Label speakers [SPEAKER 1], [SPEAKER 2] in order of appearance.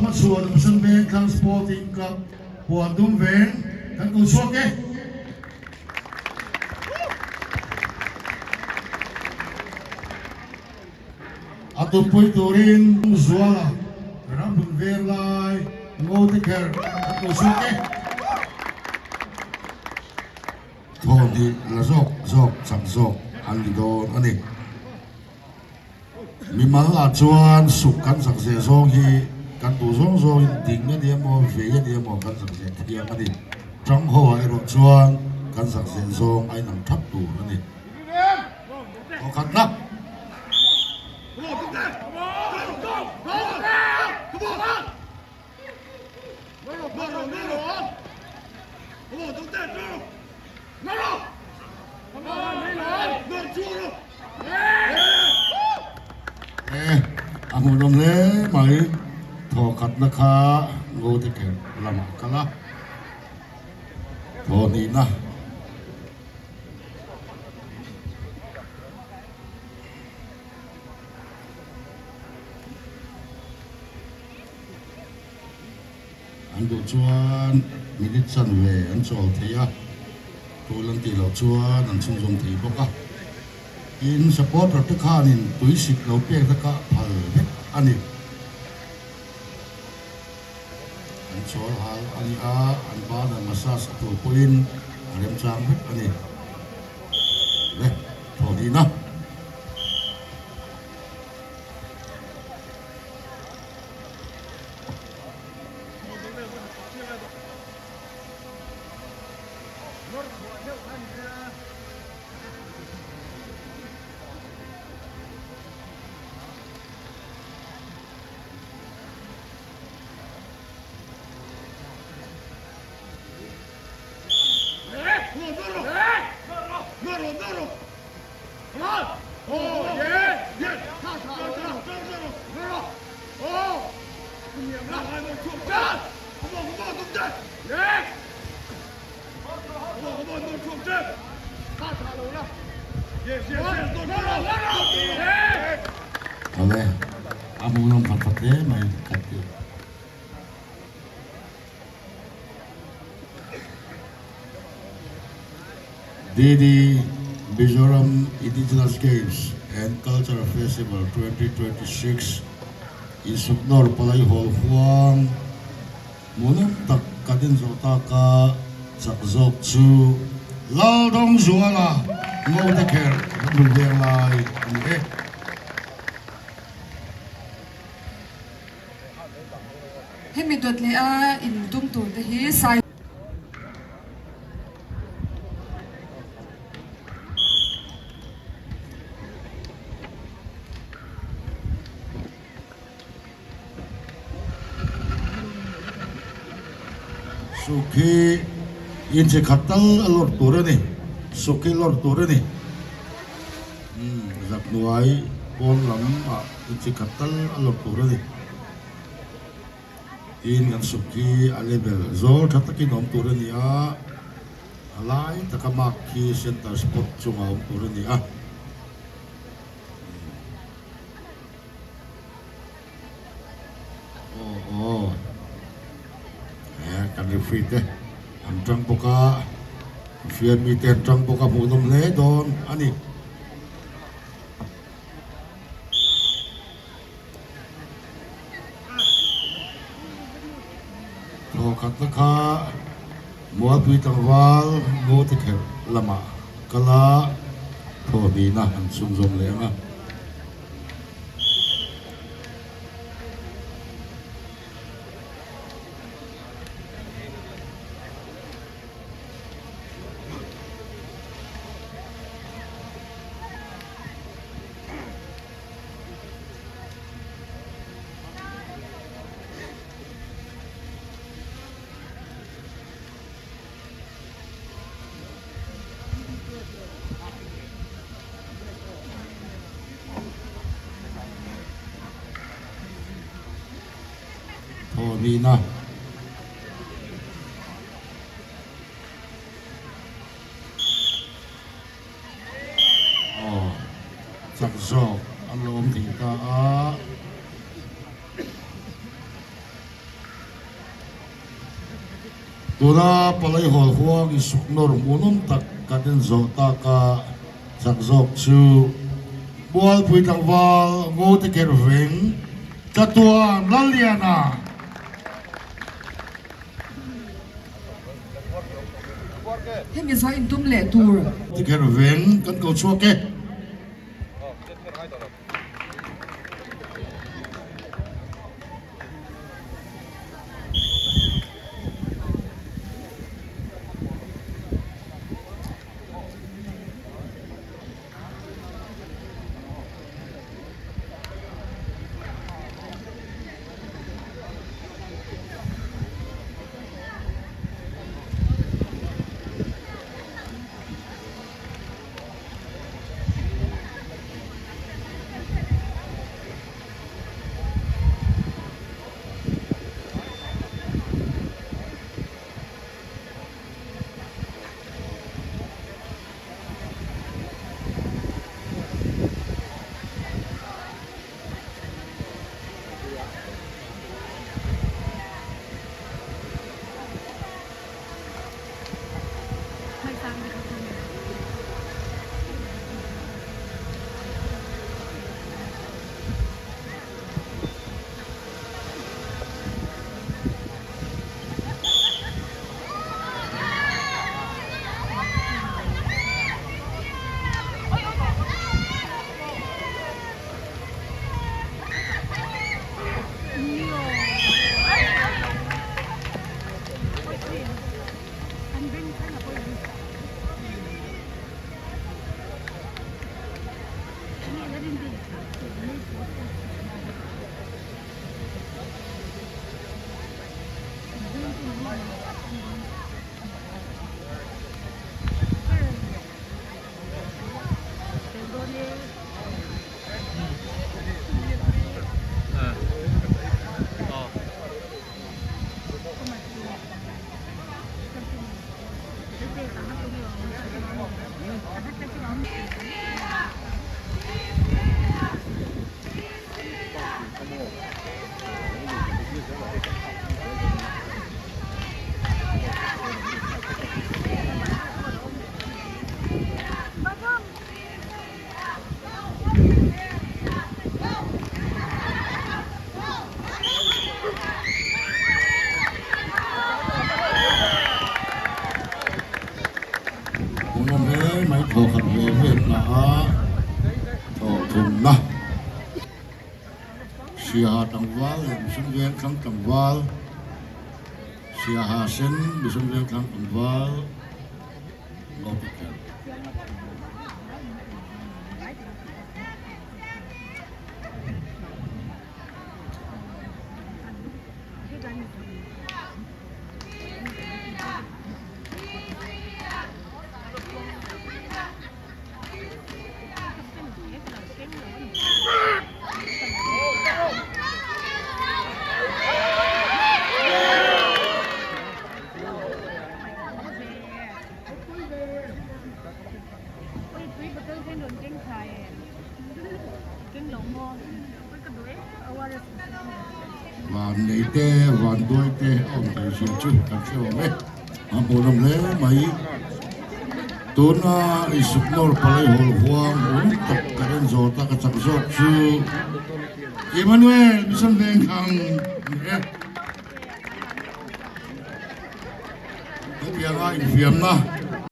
[SPEAKER 1] hmachhuan Mission Vengthlang Sporting Club Huan Dum Veng kan ko chhuak e. A tumpui turin Zuala ramhmun veng lai Ngote kher kan ko chhuak e. Thawhhnih la zawk zawk chak zawk an ni dawn a ni. Mimal ah chuan suk kan zak zeh zawng hi kan duh zawng zawngin ding a ni emaw vei a ni emaw kan zak zeh thiang a ni. Tang ho ah erawh chuan kan zak zeh zawng a inang thap tur a ni. Thawkhatna. A hmuhnawm hle mai thawkhatna kha Ngote kher lamah kal a, thawhnihna. An duh chuan minute chanve an chawl thei a, tul an tih loh chuan an chhunzawm thei bawk a. Tin, supporter te khanin tui sik lo pek te kha phal vek a ni. An chawl hal a ni a, an banah massage a tur pawhin a remchang vek a ni. Le, thawhlihna. Awle, a hmuhnawm khat khat hle mai ka ti. DD Mizoram Indigenous Games and Cultural Festival 2026 Insuknawr Palai Hall huang hmuhnawm tak kan inzawh taka chak zawk chu Laldawngzuala Ngote kher hmun veng lai a ni e.
[SPEAKER 2] Hemi dawt leh a in tum tur te hi sai.
[SPEAKER 1] Suk hi inchi khat tal a lawr tur a ni, suk hi lawr tur a ni. Umm zak hnuai pawn lam ah inchi khat tal a lawr tur a ni. Tin kan suk hi a level zawl tha takin awm tur a ni a, a lai taka mark khi center spot chungah awm tur a ni a. Aw aw he kan referee te an tang bawk a fian mi te an tang bawk a hmuhnawm hle dawn a ni. Thawkhatna kha Mualpui tlangval Ngawte kherh lamah kal a, thawhnihna an chhungzawm leh ang a. Thawhnihna. Aw, chak zawk an lo awm thei ta a. Tuna Palai Hawl huang insuk nawr hmuhnawm tak kan en zawh tak a chak zawk chu Mualpui tlangval Ngote Kerh Veng Chatuan Lalliana.
[SPEAKER 2] Hemi zawh intum leh tur.
[SPEAKER 1] Tikher veng kan ko chhuak e. Hmuhnawm hle mai thawkhat ve ve hna a thawhthumna Siaha tlangval leh Mihring veng thlang tlangval Siaha sen Mihring veng thlang tlangval Van nei te van duai te a awm thei zia chu kan hre awm e a hmuhnawm hle mai tuna insuk nawr palai hawl huang hmuhnawm tak kan en zawt a ka chak zawk chu Emmanuel Mission Vengthlang a ni e. Hetianga infiamna.